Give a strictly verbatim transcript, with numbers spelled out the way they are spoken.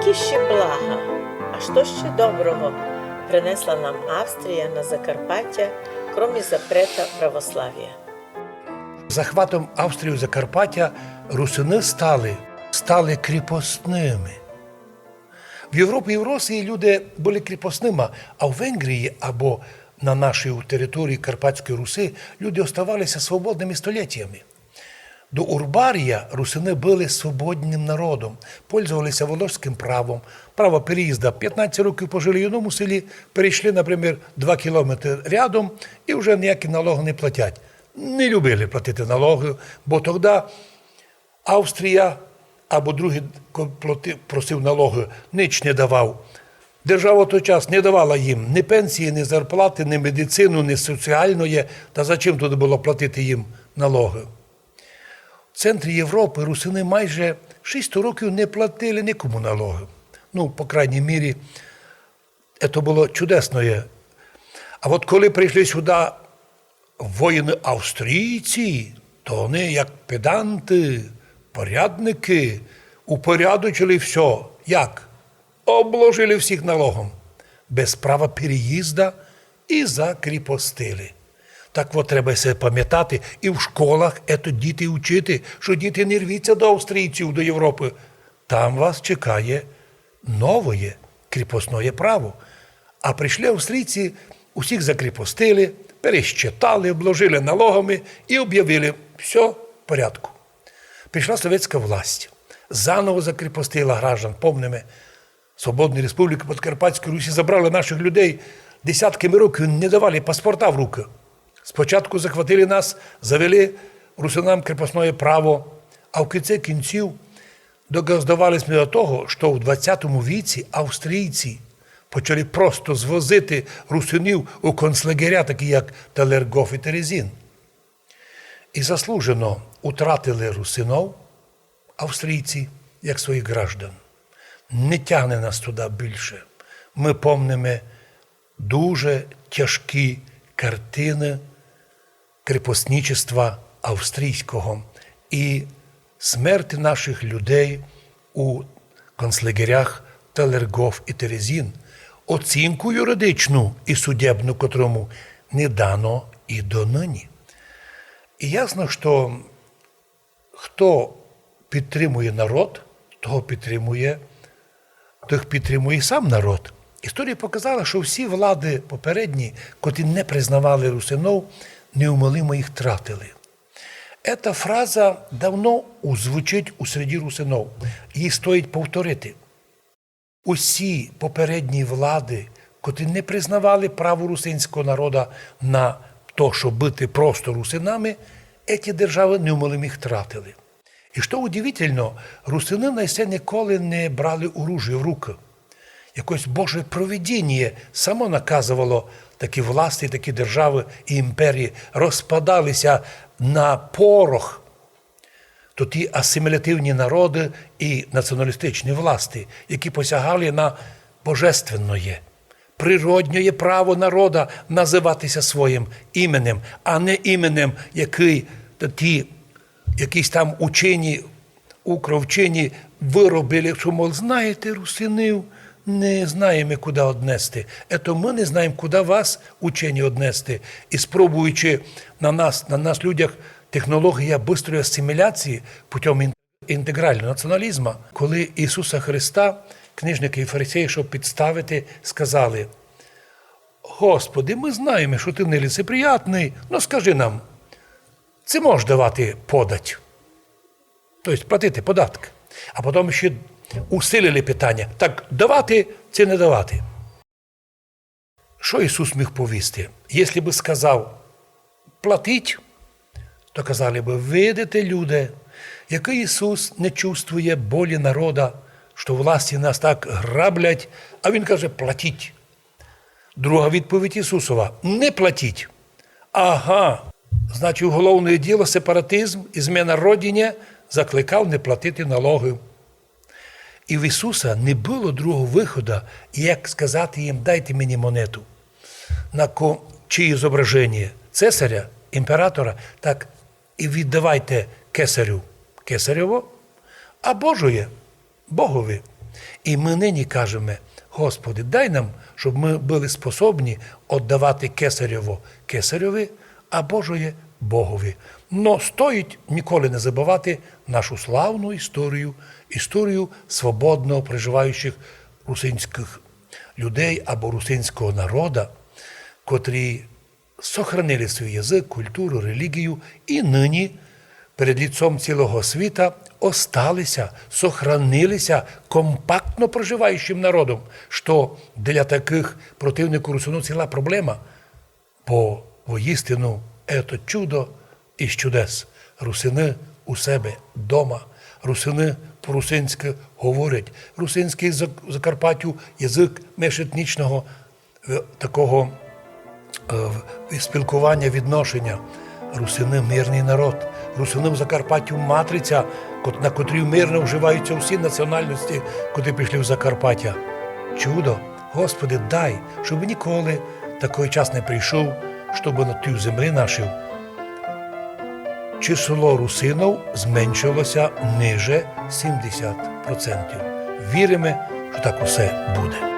Які ще блага, а што ще доброго принесла нам Австрія на Закарпаття, кромі запрета православія? Захватом Австрії Закарпаття русины стали, стали кріпосными. В Європі і в Росії люди были кріпосныма, а в Венгрії або на нашій території Карпатської Руси люди оставалися свободными столітями. До Урбарія русины были свободным народом, пользовалися волоськым правом, право переїзда. Пятнадцять років пожили в одному селі, перейшли, наприклад, два кілометры рядом і вже ніякі налоги не платять. Не любили платити налоги, бо тогда Австрія або другий, ко плати-, просив налоги, нич не давав. Держава в той час не давала їм ні пенсії, ні зарплати, ні медицину, ні соціальної. Та зачем туды было платити їм налоги? В центрі Європы русины майже шість років не платили никому налоги. Ну, по крайній мірі, це было чудесноє. А от коли прийшли сюды воїны австрійці, то они, як педанты, порядники, упорядочили всьо. Як? Обложили всіх налогом, без права переїзда і закріпостили. Так от треба се памятати і в школах ето діти учити, што діти, не рвіться до австрійців, до Європы. Там вас чекає новоє кріпосноє право. А прийшли австрійці, усіх закріпостили, пересчитали, обложили налогами і обявили: всьо в порядку. Прийшла совєтська власть, заново закріпостила граждан, помниме, Свободної Республіки Подкарпатської Русі забрали наших людей, десятками років не давали паспорта в рукы. Спочатку захватили нас, завели русинам кріпосноє право, а в кінці кінців доґаздовали сьме до того, што в двадцятому віці австрійці почали просто звозити русинів у концлагеря, такі як Талергоф і Терезін. І заслужено утратили русинов австрійці як своїх граждан. Не тягне нас туды більше. Мы помниме дуже тяжкі картины кріпосничества австрійського і смерти наших людей у концлагерях Талергоф і Терезін, оцінку юридичну і судебну котрому не дано і доныні. І ясно, што хто підтримує народ, того підтримує, тых підтримує і сам народ. Історія показала, што всі влады попередні, котрі не признавали русинов, неумолимо їх тратили. Ета фраза давно у-, звучить у середі русинов. Її стоїть повторити. Усі попередні влады, котрі не признавали право русинського народа на то, щоб быти просто русинами, еті державы неумолимо їх тратили. І што удивительно, русины на се николи не брали оружіє в рукы. Якось Боже провидініє само наказовало такі власти, такі державы і імперії розпадали ся на порох. То ті асимілятивні народы і націоналістичні власти, які посягали на божественноє, природньоє право народа называти ся своїм іменем, а не іменем, якый ті якісь там учені, укровчені выробили, што, мол, знаєте, русинів не знаєме куды однести. Ето мы не знаєме, куды вас, учені, однести. І спробуючи на нас, на нас, людях, технологія быстрої асиміляції путём ін-, інтеґрального націоналізма. Коли Ісуса Христа книжникы і фарисеї, щоб підставити, сказали: «Господи, мы знаєме, што ты неліцеприятный, но скажи нам, ци можеш давати подать?» То єсть платити податк. А потом ще усилили питаня, так давати ци не давати. Што Ісус міг повісти? Єсли бы сказав: «Платіть», то казали бы: «Видите, люде, якый Ісус не чувствує болі народа, што власти нас так граблять, а Він каже: „Платіть“». Друга відповідь Ісусова: «Не платіть». Ага, значить, уголовне діло, сепаратизм, ізмена Родині, закликав не платити налоги. І в Ісуса не было другого выхода, як сказати їм: «Дайте мені монету на ко-, чиї зображеніє, цесаря, імператора, так і віддавайте кесарю кесарьово, а Божоє Богови». І мы нині кажеме: Господи, дай нам, щоб мы были способні оддавати кесарьово кесарьови, а Божоє Богови. Но стоїть ніколи не забывати нашу славну історію, історію свободно проживаючых русинськых людей або русинського народа, котрі сохранили свій язык, культуру, релігію і нині перед ліцом цілого світа остали ся, сохранили ся компактно проживаючым народом, што для такых противників русинув ціла проблема. Бо воістину ето чудо із чудес. Русины у себе дома, русины по-русинськы говорять, русинськый зак-, Закарпаттю язык межетнічного е, такого е, в-, спілкування, відношення. Русины — мирный народ. Русины в Закарпаттю — матриця, кот-, на котрій мирно вживаються всі національності, котрі пішли в Закарпаття. Чудо! Господи, дай, щоб ніколи такый час не прийшов, щоб на тій землі нашій число русинов зменшило ся ниже сімдесят процентів. Віриме, што так усе буде.